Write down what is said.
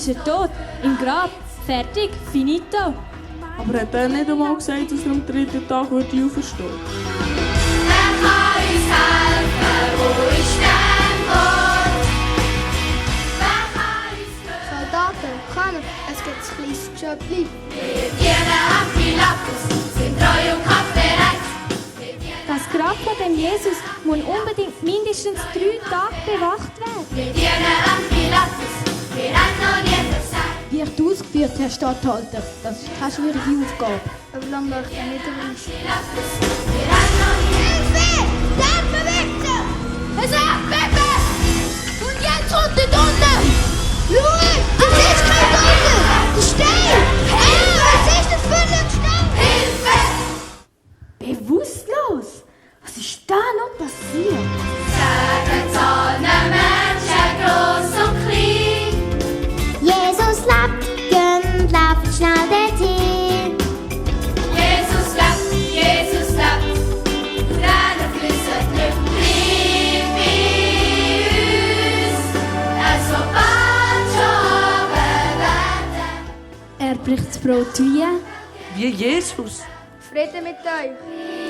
ist er tot, im Grab, fertig, finito. Aber hat er nicht einmal gesagt, dass er am 3. Tag auferstehen würde? Wer kann uns helfen, wo ist der Gott? Wer kann uns hören? Soldaten, Kanner, es gibt ein kleines Schöppli. Wir dienen am Pilatus, sind treu und kampfbereit. Das Grab von dem Jesus muss unbedingt mindestens 3 Tage bewacht werden. Wir dienen am Pilatus, wir haben noch nie versagt. Wird ausgeführt, Herr Statthalter. Das ist keine schwierige Aufgabe. Aber lang möchte ich nicht erwischen. Pilatus, wir haben noch nie Hilfe! Der bewegt sich! Es ist Pepe! Und jetzt kommt die Donner! Schau! Das ist kein Donner! Der Stein! Hey, was ist das für ein Stein? Hilfe! Bewusstlos? Was ist da noch passiert? Sagen's allen Menschen, gross und klein. Jesus lebt, gönnt, lauft schnell dorthin. Jesus lebt, Tränen fließen, Glück bleibt bei uns. Es soll bald schon werden. Er bricht das Brot wie. Wie Jesus. Friede mit euch!